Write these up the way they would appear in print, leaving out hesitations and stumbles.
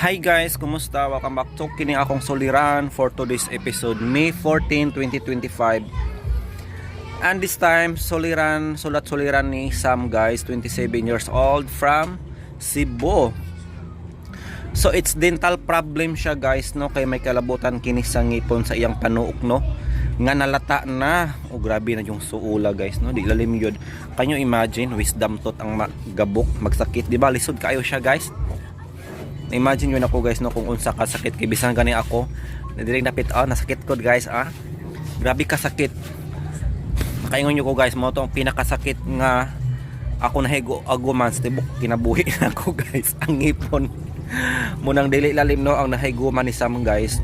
Hi guys, kumusta? Welcome back to kini akong suliran for today's episode, May 14, 2025. And this time, suliran, sulat suliran ni Sam guys, 27 years old from Cebu. So it's dental problem siya guys, no, kay may kalabutan kini sa ngipon sa iyang panuok, no, nga nalata na. O grabe na yung suula guys, no, di lalim yun. Can you imagine wisdom tooth ang magabok, magsakit, di ba? Lisod kaayo siya guys. Imagine yun ako guys, no, kung unsa ka sakit kay bisan gani ako na dili napit, ah, nasakit ko guys, ah. Grabe ka sakit. Nakaingon nyo ko guys, mo to ang pinakasakit nga ako nahigo aguman sa tibok kinabuhi na ako guys, ang ngipon. Munang dili lalim, no, ang nahiguman ni Sam guys.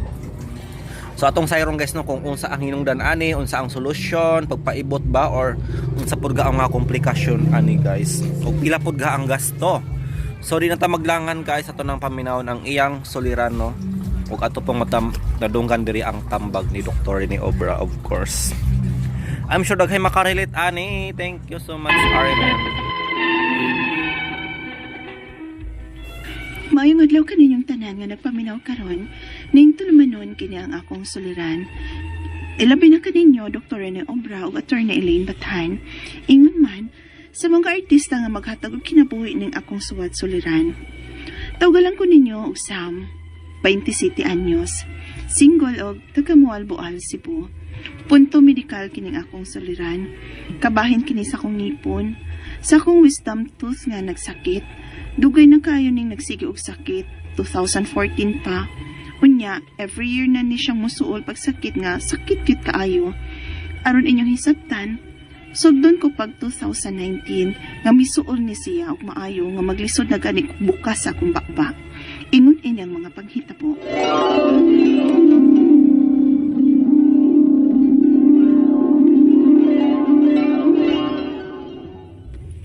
So atong sayron guys, no, kung unsa ang hinungdan ani, unsa ang solusyon, pagpaibot ba or unsa pud ga ang mga komplikasyon ani guys. Ug pila pud ga ang gasto. So di na ta maglangan guys, ato nang paminawon ang iyang suliran, no. Ug ato pong matam nadunggan diri ang tambag ni Dr. ni Obra, of course. I'm sure daghay makarelate ani. Thank you so much, RMN. Maayong adlaw kaninyong tanan nga nagpaminaw karon. Ning tulumanon kini ang akong suliran. Ilabi na kaninyo Dr. Rene Obra ug Attorney Elaine Bathan. Ingon man sa mga artista nga maghatag og kinabuhi ning akong suwat suliran. Tawgalan ko ninyo og Sam, 27 anyos, single og taga Moalboal, Cebu. Punto medikal kining akong suliran. Kabahin kini sa akong ngipon. Sa akong wisdom tooth nga nagsakit. Dugay na kayo ning nagsige og sakit, 2014 pa. Unya, every year na ni siyang musuol pag sakit nga sakit gyud kaayo. Aron inyong hisabtan, sugdon ko pag 2019 nga misuol ni siya og maayo nga maglisod na gani ko bukas sa akong bakba. Ingon ini ang mga panghitabo.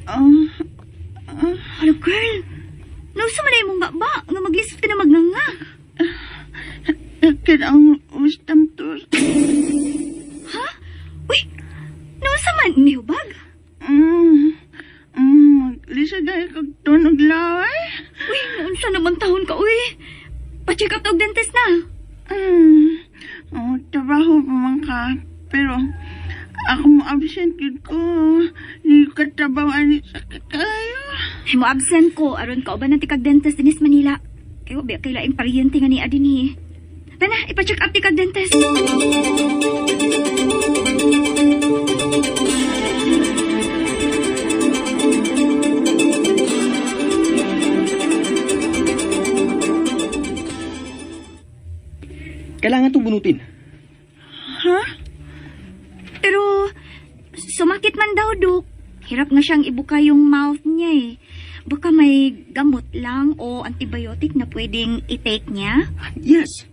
Ah, Hello, girl. Nausa man na imong baba nga maglisod ka na magnanga. Sakit ang wisdom tooth. Uy, nausa man ni hubag. Lisa dahil kag tunog laway. Uy, naunsa naman tahon ka, uy. Pa-check up og dentist na. Oh, trabaho pa man ka. Pero, ako mo absent yun ko. Hindi ka trabaho ani sakit kayo. Ay, mo absent ko aron kauban na ti kag dentist dinis Manila. Kay wa kay laing paryente nga ni dinhi. Tana, ipa-check up ti kag dentist. Kailangan itong bunutin. Ha? Pero sumakit man daw, Dok. Hirap nga siyang ibuka yung mouth niya eh. Baka may gamot lang o antibiotic na pwedeng i-take niya. Yes.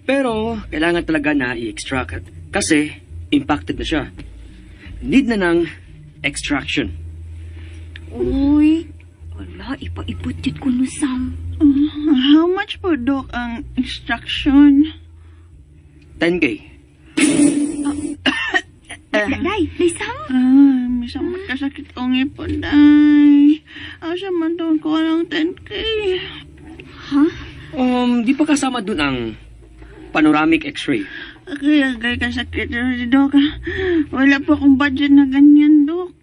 Pero kailangan talaga na i-extract kasi impacted na siya. Need na ng extraction. Uy, wala, ipaibot yun ko no, Sam. How much po, Dok, ang instruction? 10K. Day, day, Sam. Ay, minsan magkasakit ko ngipon, day. Asa man doon ko ng 10K. Ha? Di pa kasama dun ang panoramic x-ray. Kaya gay kasakit na si Dok. Wala po akong budget na ganyan, Dok.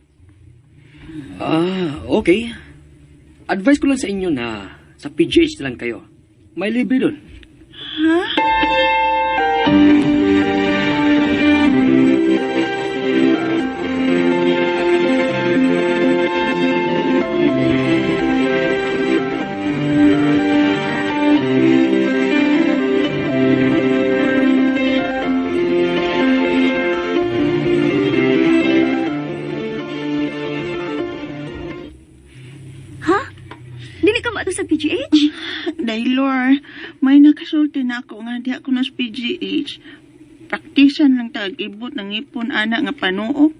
Ah, okay. Advice ko lang sa inyo na sa PGH na lang kayo. May libre dun. Ha? Ha? Dili ka maato sa PGH? Daylor, may nakasulti na ako nga di ako nas PGH. Praktisan lang tag-ibot ng ipon ana nga panuok.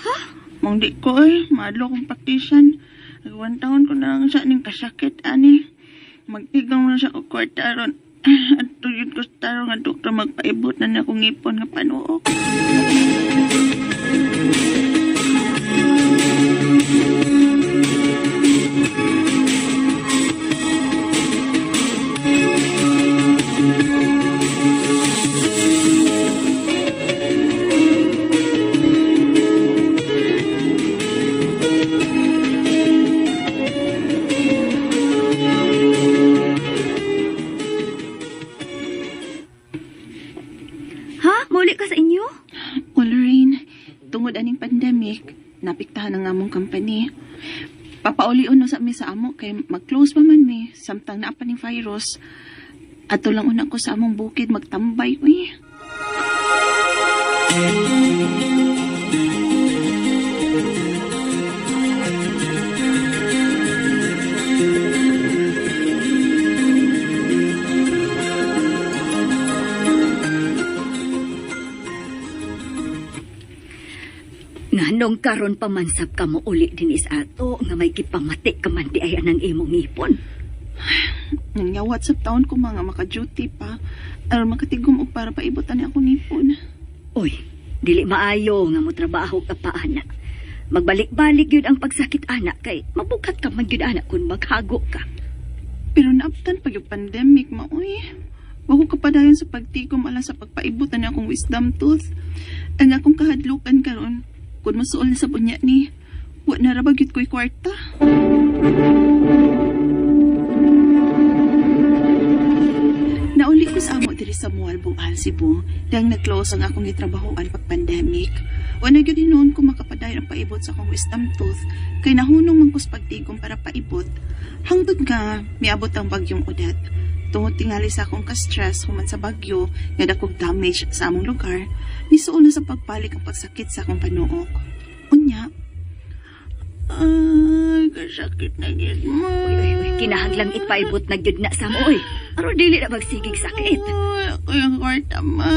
Ha? Mong di ko eh, maadlo kong praktisan. Nagwan taon ko na lang sa ning kasakit ani. Magtigang na sa ko kwarta ron. At tuyod ko sa tarong nga doktor magpaibot na na akong ipon nga panuok. suportahan ang among company. Papaulion na sa mi sa amo kay mag-close pa man mi samtang naa pa ning virus. Ato lang una ko sa among bukid magtambay uy. Nganong karon pa man sab ka mo uli din is ato nga may gipamati ka man di ay anang imong ngipon. Nangyawat sa taon ko mga maka-duty pa aron makatigom og para paibutan ni ako nipon. Uy, dili maayo nga mo trabaho ka pa ana. Magbalik-balik gyud ang pagsakit ana kay mabukat ka man gyud ana kun maghago ka. Pero naabtan pa yung pandemic maoy. Wa ko kapadayon sa pagtigom ala sa pagpaibutan ni akong wisdom tooth. Ang akong kahadlukan karon kun masuol na sa bunya ni wa na ra ba gyud ko'y kwarta. Nauli ko sa amo diri sa Mualboal, Cebu, dahil nag-close ang akong gitrabahoan pag pandemic. Wa na gyud hinuon ko makapadayon ang paibot sa akong wisdom tooth kay nahunong man ko sa pagtigom para paibot. Hangtod nga miabot ang bagyong Odette. Tungod tingali sa akong ka-stress human sa bagyo nga dakog damage sa among lugar, nisuol na sa pagbalik ang pagsakit sa akong panuok. Unya, ay, kasakit na gyud mo. Uy, uy, uy, kinahanglang ipaibot na gyud na sa mo uy. Aron dili na magsigig sakit. Ay, ako yung kwarta, ma.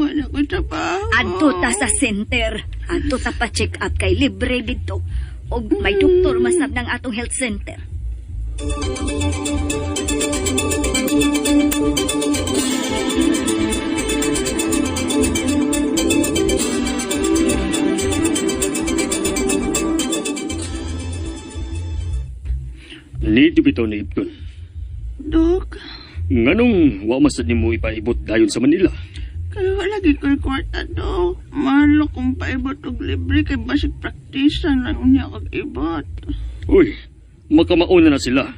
Wala ko trabaho. Adto ta sa center. Adto ta pa check up kay libre didto. Og may doktor masab ng atong health center. Need bitaw na ipon. Dok, Nganong wa masad nimo ipaibot dayon sa Manila? kaya wala gyud ko'y kwarta, Dok. Mahal akong paibot og libre kay basig praktisan lang unya kag ibot. Uy, makamauna na sila.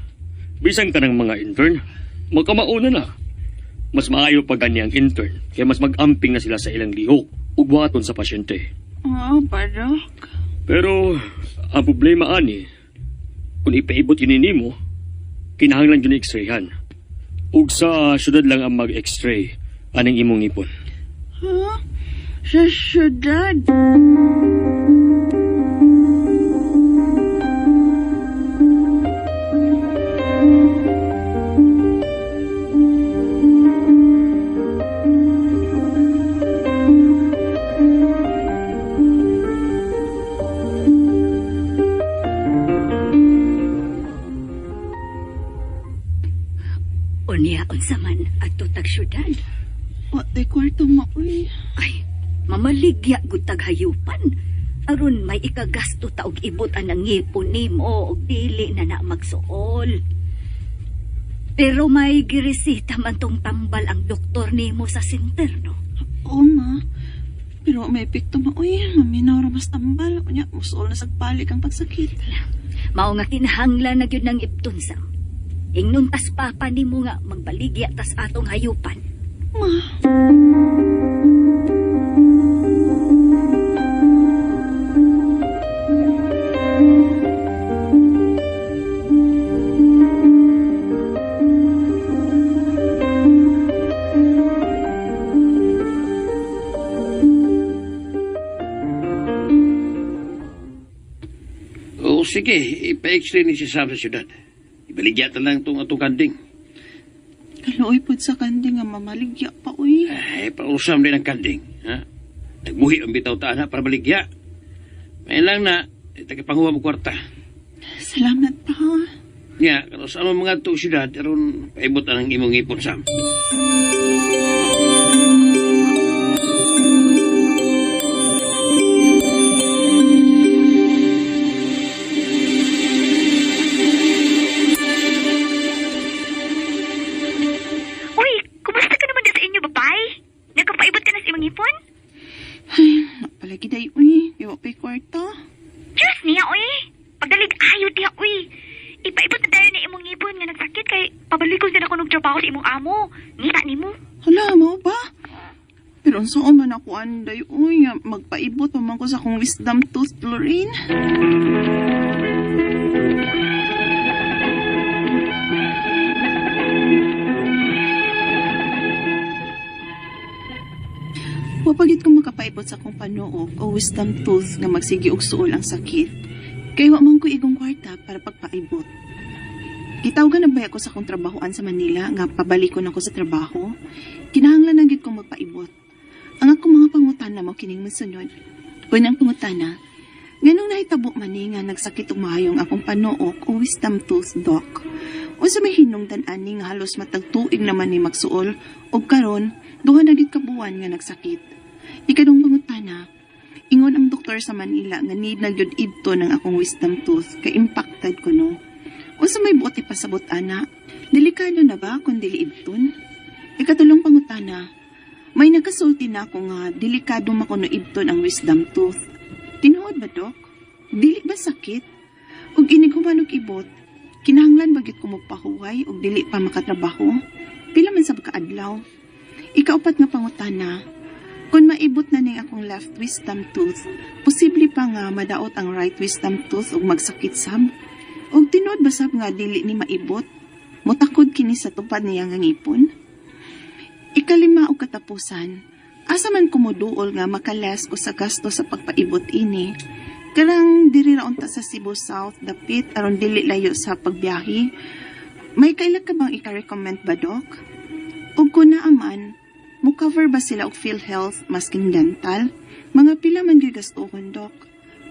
Bisan ka ng mga intern, makamauna na. Mas maayo pa gani ang intern, kaya mas mag-amping na sila sa ilang lihok ug buhaton sa pasyente. Oo, pa, Dok. Pero ang problema ani, kung ipaibot yun nimo, kinahanglan yun x-rayhan. Ug sa syudad lang ang mag-x-ray aning imong ngipon. Ha? Sa syudad. Unya unsa man adto tag syudad. Wa tay kwarta, ma, uy. Ay, mamaligya gud tag hayupan. Aron may ikagasto ta og ibot ang ngipon nimo og dili na na magsuol. Pero may giresita man tong tambal ang doktor nimo sa center, no? Oo, ma. Pero may epekto, ma, uy. Maminaw ra mas tambal. Unya, musuol na sagbalik ang pagsakit. Mao nga kinahanglan na gyud ng ipton sa. Ingnon tas papa nimo nga magbaligya tas atong hayupan. Ma, O sige, ipa-x-ray ni si Sam sa syudad. Ibaligya ta lang itong atong kanding. kaluoy pod sa kanding nga mamaligya pa, uy. Ay, pausam din ang kanding. Ha? Nagbuhi ang bitaw taan ha, para baligya. May lang na, tagapanguha mo kwarta. Salamat pa, ha. Nga, karon sa among mga to syudad, aron paibot ang imong ipon, Sam. Uy, kumusta ka naman sa inyo, babay? Nagkapaibot ka na sa imong ipon? Ay, napalagi day, uy. Iwa pa'y kwarta. Diyos niya, uy! Pagdalig ayo diha, uy! Ipaibot na tayo na imong ngipon nga nagsakit kay pabalikon din ako ng trabaho sa imong amo. Ngita nimo. Hala, mao ba? Pero unsaon man ako, anday, uy, nga magpaibot pa man ko sa akong wisdom tooth, Lorraine. Wapagit ko makapaibot sa akong panuok o wisdom tooth nga magsigi og suol ang sakit. Kay wa man ko igong kwarta para pagpaibot. Gitawgan na ba ako sa akong trabahoan sa Manila nga pabalikon ako sa trabaho? Kinahanglan na gyud kong magpaibot. Ang akong mga pangutana mo kining mosunod. Unang pangutana, nganong nahitabo man ni nga nagsakit og maayong akong panuok o wisdom tooth, doc? Unsa may hinungdan ani nga halos matag tuig naman ni magsuol ug karon 2 na gyud ka buwan nga nagsakit? Ikadong pangutana, ingon ang doktor sa Manila nga need na gyud idto ng akong wisdom tooth kay impacted ko no. Unsa may buot ipasabot ana? Delikado na ba kung dili idton? Ikatulong pangutana, may nakasulti na ako nga delikado makuno idton ang wisdom tooth. Tinuod ba, dok? Dili ba sakit? Ug inig human og ibot, kinahanglan ba gyud ko magpahuway ug dili pa makatrabaho? Pila man sa kaadlaw? Ikaupat nga pangutana, kung maibot na ning akong left wisdom tooth, posible pa nga madaot ang right wisdom tooth ug magsakit sab? Ug tinuod ba sab nga dili ni maibot? Mutakod kini sa tupad niya nga ngipon? Ikalima og katapusan, asa man kumuduol nga makalas ko sa gasto sa pagpaibot ini? Karang diri ra unta sa Cebu South dapit aron dili layo sa pagbiyahe. May kaila ka bang ika-recommend ba, Doc? Ug kung naa man, mo cover ba sila og PhilHealth masking dental? Mga pila man gyud gastuhon, Doc?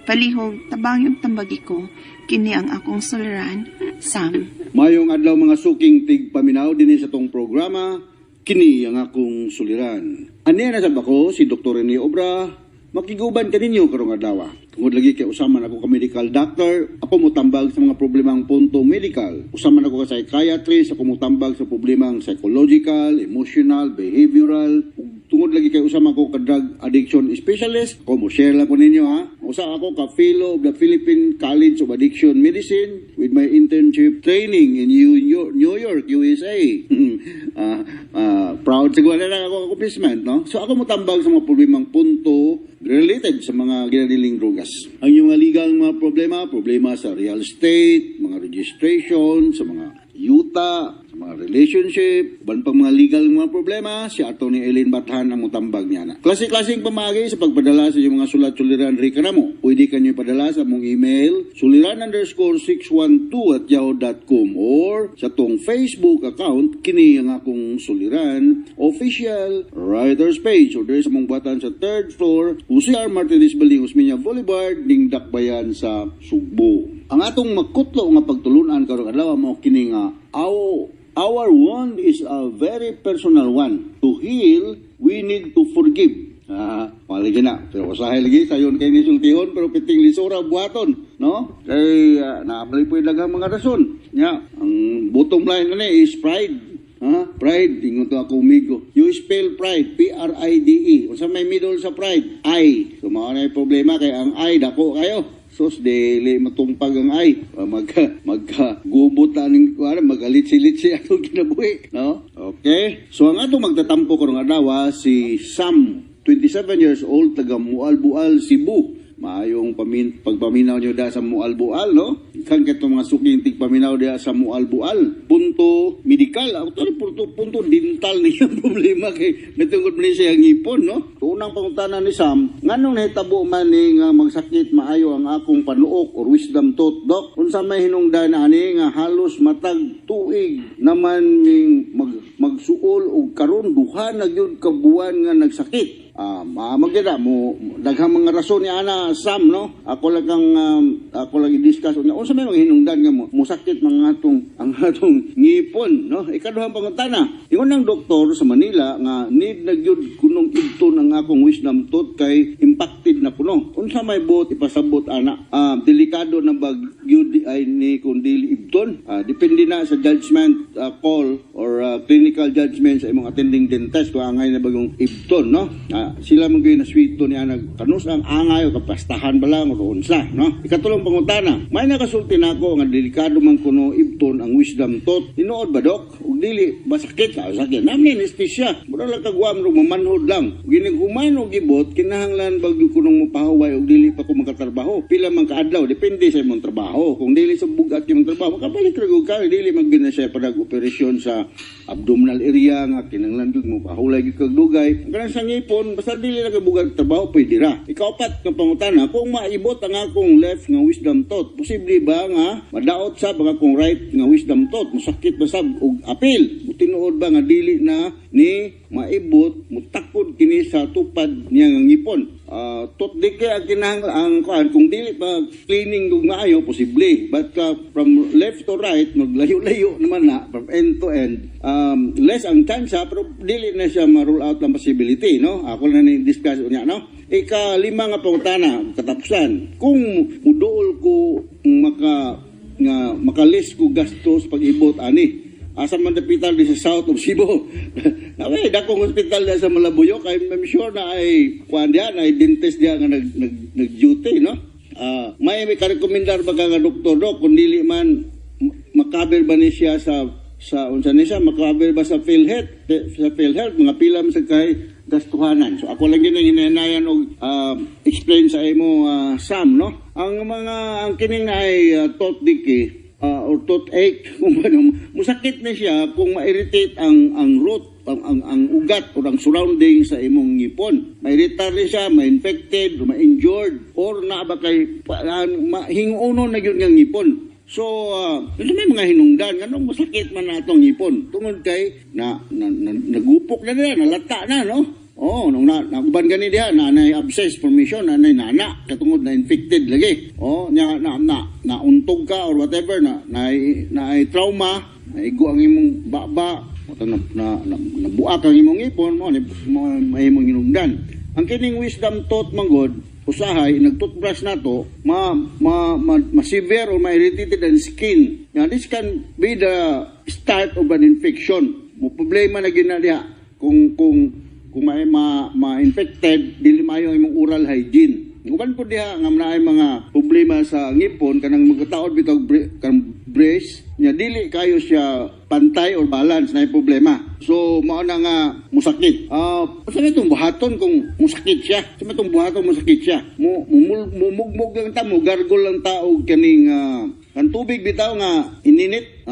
Palihog, tabangi og tambagi ko, kini ang akong suliran, Sam. Mayong adlaw, mga suking tigpaminaw dinhi sa tong programa, kini ang akong suliran. Ani na sab ako si Dr. Rene Obra, makiguban kaninyo karong adlaw. Tungod lagi kay usa man ako ka medical doctor, ako motambag sa mga problemang punto medical. Usa man ako ka psychiatrist, ako motambag sa problemang psychological, emotional, behavioral. Ug tungod lagi kay usa man ako ka drug addiction specialist, ako mo share lang ko ninyo ha. Usa ako ka fellow of the Philippine College of Addiction Medicine with my internship training in New York, USA. Proud siguro na lang ako accomplishment, no? So ako motambag sa mga problemang punto related sa mga ginadiling drogas. Ang inyong mga legal mga problema, problema sa real estate, mga registration, sa mga yuta, sa mga relationship, uban pang mga legal mga problema, si Atty. Ellen Bathan ang mutambag niya na. Klase-klaseng pamagi sa pagpadala sa inyong mga sulat suliran rika na mo. Pwede kanyo ipadala sa mong email, suliran_612@yahoo.com or sa tong Facebook account, kini ang akong suliran, official writers page, or sa mong batan sa third floor, Jose R. Martinez Building, Osmeña Boulevard, ning Dakbayan sa Sugbo. Ang atong makutlo nga pagtulunan karong adlaw mo kini nga our wound is a very personal one. To heal, we need to forgive. Ah, malagi na. Pero usahay lagi sayon kay ni sultihon pero piting lisura buhaton, no? Kay naabali po yung daghang mga rason. Nya, ang bottom line ani is pride. Ha? Pride, ingon to ako umigo. You spell pride, P-R-I-D-E. Unsa may middle sa pride? I. So mao na yung problema kay ang I dako kayo. Sos dili matumpag ang I. Magka gubot na ning kuan, magalitsi-litsi atong kinabuhi, no? Okay. So ang atong magtatampo karong adlaw si Sam, 27 years old, taga Mualbual, Cebu. Maayong pagpaminaw nyo da sa Mualbual, no? Kan katong mga suking tigpaminaw da sa Mualbual. Punto medical, actually punto dental niya problema kay natungod man siya ang ngipon, no? So, unang pangutana ni Sam, nganong nahitabo man ni nga magsakit maayo ang akong panuok or wisdom tooth, doc? Unsa may hinungdan ani nga halos matag tuig naman ning magsuol og karon 2 na gyud ka buwan nga nagsakit? Ah, magyada mo daghang mga rason ni ana Sam, no? Ako lang i-discuss unya unsa may mga hinungdan nga mo musakit mga atong ang atong ngipon, no? Ikaduhang pangutana, ingon ng doktor sa Manila nga need na gyud kunong idto ng akong wisdom tooth kay impacted na kuno. Unsa may buot ipasabot ana? Delikado na ba gyud ay ni kung dili ibton? Depende na sa judgment call or clinical judgment sa imong attending dentist kung angay na bagong ibton, no? Nga sila man gyud naswito niya nag kanus ang angay o kapastahan ba lang o unsa, no? Ikatulong pangutana, may nakasulti nako nga delikado man kuno ibton ang wisdom tooth. Tinuod ba, dok? Ug dili ba sakit? Ah, sakit. Nami anesthesia. Mura lang kagwam ug mamanhod lang. Ginig human og gibot, kinahanglan ba gyud kunong mopahuway og dili pa ko makatrabaho? Pila man kaadlaw, depende sa imong trabaho. Kung dili sa bugat imong trabaho, makabalik ra gyud ka. Dili man gyud na siya padag operasyon sa abdominal area nga kinahanglan gyud mo pahulay gyud kag dugay. Ang kanang sa ngipon, basta dili lang kay bugat trabaho, pwede ra. Ikaupat nga pangutana, kung maibot ang akong left nga wisdom tooth, posible ba nga madaot sab ang akong right nga wisdom tooth? Musakit ba sab og apil? Tinuod ba nga dili na ni maibot, mutakod kini sa tupad niya nga ngipon? Tooth decay ang kinahanglan ang kuan kung dili pa cleaning ug maayo, posible, but from left to right, maglayo-layo naman na from end to end, less ang chance, pero dili na siya ma-rule out ang possibility, no? Ako na ni discuss unya, no? Ika-lima nga pangutana, katapusan, kung muduol ko maka nga makalis ko gastos pag-ibot ani, asa man dapital di sa south of Cebu? Nawe, dakong hospital diya sa Malabuyok. I'm sure na ay kuan diya, na ay dentist diya nga nag, nag, nag-duty, no? May karekomendar ba ka nga doktor, dok? Kung dili man, makaber ba ni siya sa unsa ni siya, makaber ba sa PhilHealth? Sa PhilHealth, mga pila man sa kay gastuhanan. So ako lang yun ang hinanayan og explain sa imo, Sam, no? Ang mga ang kining ay tooth decay or toothache, kung ano, musakit na siya kung ma-irritate ang root, ang ugat o ang surrounding sa imong ngipon. Ma-irritate rin siya, ma-infected, ma-injured, or naa ba kay hinguno na yun nga ngipon. So, may mga hinungdan, anong masakit man na atong ngipon? Tungod kay na nagupok na niya, nalata na, no? Oh, nung na nauban gani diha na nay abscess formation, na nay nana katungod na infected lagi. Oh, nya na na nauntog ka or whatever, na na, na trauma, naigo ang imong baba, o na nabuak ang imong ngipon mo ni mo may imong hinungdan. Ang kining wisdom tooth manggod, usahay nag-toothbrush nato, ma ma severe or ma-irritated ang skin. Now, this can be the start of an infection. Mo problema na gyud na diha kung may ma-infected, dili maayo ang imong oral hygiene. Uban po diha nga naay mga problema sa ngipon, kanang magkataod bitaw kanang brace nya, dili kayo siya pantay or balance, na problema. So mao na nga musakit. Sa itong buhaton kung musakit siya? Sa itong buhaton musakit siya? Mo mumugmug lang ta, mo gargle lang ta og kaning kan tubig bitaw nga ininit,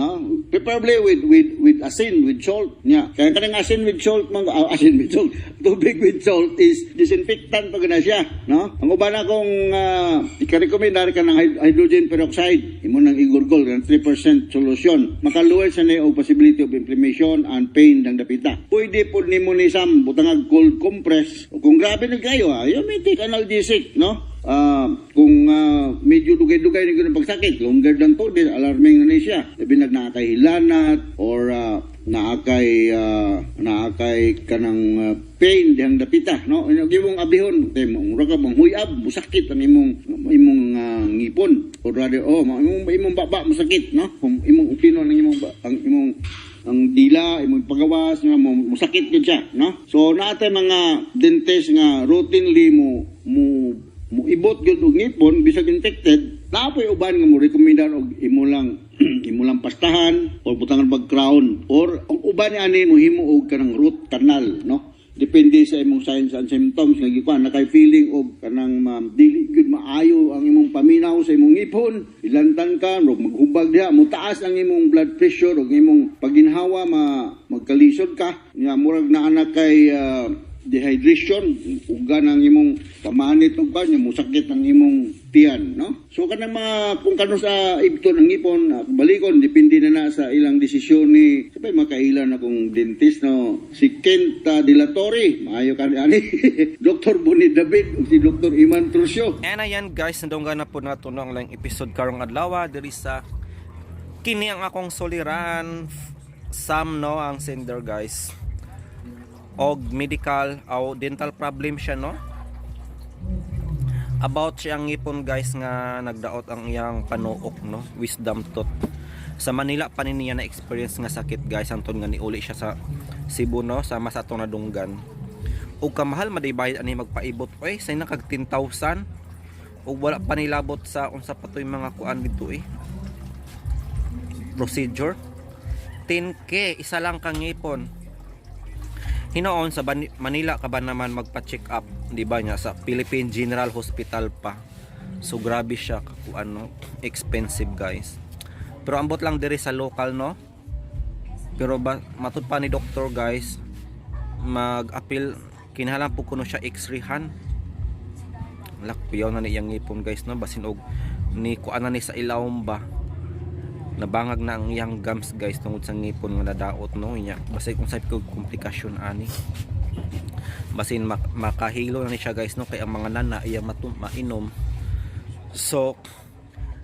preferably with asin, with salt nya. Kaya kanang asin with salt man, asin with salt, tubig with salt is disinfectant pag na siya, no? Ang uban akong ika-recommend ka ng hydrogen peroxide, imo nang igurgol kan 3% solution, makaluway sa ni og possibility of inflammation and pain ng dapita. Pwede pod nimo ni Sam butangag cold compress, o kung grabe na kayo, you may take analgesic, no? Kung medyo dugay-dugay na gyud ang pagsakit, longer than 2 days, alarming na ni siya. Labi nag naa kay hilanat or naa kay kanang pain dihang dapita, no? Ano imong abihon kay mura ka bang huyab, musakit ang imong ngipon or rather, oh, imong baba musakit, no? Kung imong upinon ang imong ang imong ang dila, imong pagawas nga mo musakit gyud siya, no? So naa tay mga dentist nga routinely mo mo mo ibot gyud og ngipon bisag infected. Naa poy uban nga mo rekomendar og imo lang pastahan or butangan bag crown, or ang uban ni ani mo himo og kanang root canal, no? Depende sa imong signs and symptoms nga gikuan na kay feeling og kanang dili gyud maayo ang imong paminaw sa imong ngipon, ilantan ka, rog maghubag diha, mo taas ang imong blood pressure ug imong paginhawa, ma magkalisod ka nya, murag naa na kay dehydration, uga ng imong pamanit og kanya, musakit ang imong tiyan, no? So kanang mga kung kano sa ibton ang ngipon, balikon, depende na na sa ilang desisyon ni sabay makailan akong dentist, no? Si Kent Dilatori, maayo ka ani Dr. Boni David ug si Dr. Iman Trucio. And ayan guys, nadunggan na po nato no ang laing episode karong adlaw diri sa kini ang akong suliran. Sam, no, ang sender, guys. Og medical o dental problem siya, no? About siyang ngipon, guys, nga nagdaot ang iyang panuok, no, wisdom tooth. Sa Manila pa ni niya na experience nga sakit, guys, hantod nga niuli siya sa Cebu, no, sama sa atong nadunggan. Ug kamahal maday bayad ani magpaibot oy, say na kag 10,000. Ug wala pa nilabot sa unsa pa toy mga kuan didto eh. Procedure 10K isa lang kang ngipon. Hinoon sa Manila ka ba naman magpa-check up, di ba niya sa Philippine General Hospital pa. So grabe siya kakuan no, expensive, guys. Pero ambot lang diri sa local, no. Pero ba, matud pa ni doktor, guys, mag-appeal kinahanglan po kuno siya x-rayhan. Lakpiyaw na ni iyang ngipon, guys, no, basin og ni kuan na ni sa ilawom ba, nabangag na ang iyang gums, guys, tungod sa ngipon nga nadaot, no. Nya basig kung sa ko komplikasyon ani, basin makahilo na ni siya, guys, no, kay ang mga nana iya mainom. So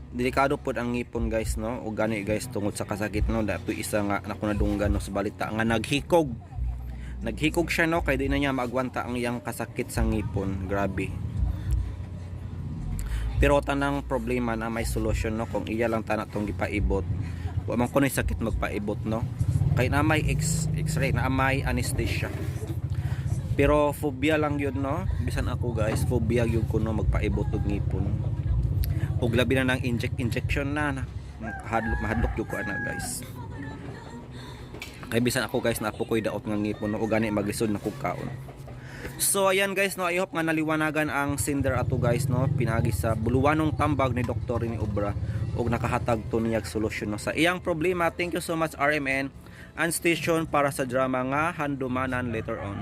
delikado pod ang ngipon, guys, no. O gani, guys, tungod sa kasakit, no, dato isa nga nako nadunggan, no, sa balita nga naghikog naghikog siya, no, kay di na niya maagwanta ang iyang kasakit sa ngipon. Grabe. Pero tanang problema na may solusyon, no, kung iya lang tana tong gipaibot. Wa man kuno'y sakit magpaibot, no, kay na may x-ray na may anesthesia. Pero phobia lang yun, no. Bisan ako, guys, phobia yun ko, no, magpaibot og ngipon ug labi na ng injection na hadlok, mahadlok jud ko ana, guys, kay bisan ako, guys, na ko'y daot nga ngipon, no, ug gani maglisod na kog kaon. So ayan, guys, no, I hope nga naliwanagan ang sender ato, guys, no, pinagi sa buluwanong tambag ni Dr. ni Obra ug nakahatag to niyag solusyon, no, sa iyang problema. Thank you so much, RMN and station, para sa drama nga Handumanan later on.